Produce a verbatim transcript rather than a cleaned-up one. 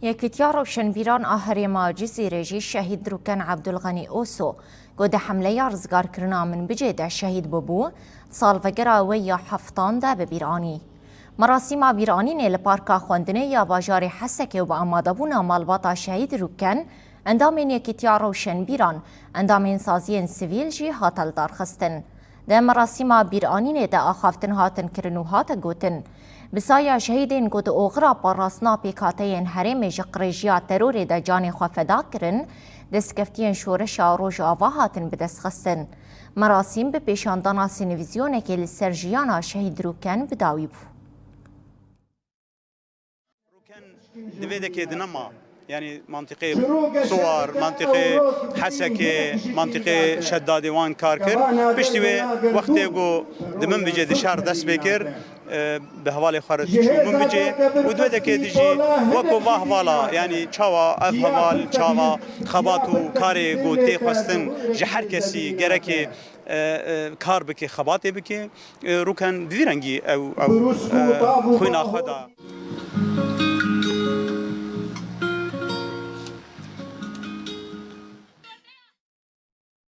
Yekîtiya Rewşenbîran a Herêma Cizîrê jî şehîd Rûken Ebdulxenî Oso, ku di hemleya rizgarkirina Minbicê de şehîd bûbû, salvegera wê ya heftan de bi bîr anî. Merasîma bîranînê li Parka Xwendinê ya bajarê Hesekê û bi amadebûna malbata şehîd Rûken, endamên Yekîtiya Rewşenbîran, endamên saziyên sivîl jî hate lidarxistin. Di merasîma bîranînê de axaftin hatin kirin û hate gotin, bi saya şehîdên ku di oxira parastina pêkhateyên herêmê ji qirêjiya terorê de canê xwe feda kirin, destkeftiyên şoreşa Rojava hatin bidestxistin. Merasîm bi pêşandana sînvîzyonekê li ser jiyana şehîd Rûken bi dawî bû. Rûken di vê dekê dinema. Yanî mantiqê Siwar, mantiqê Hesekê, mantiqê Şeddadê wan kar kir. Piştî wê wextê ku di Minbicê di şer dest pê kir, e, bi hevalê xwe re diçû Minbicê û di wê dekê di jî weko va hevala, yanî çawa ev heval, çawa xebat û karê ku tê xwestin ji her kesî gerekê, e, e, kar bike, xebatê bike. E, Rûken bi vî rengî ew, ew, e, xwîna xwe da.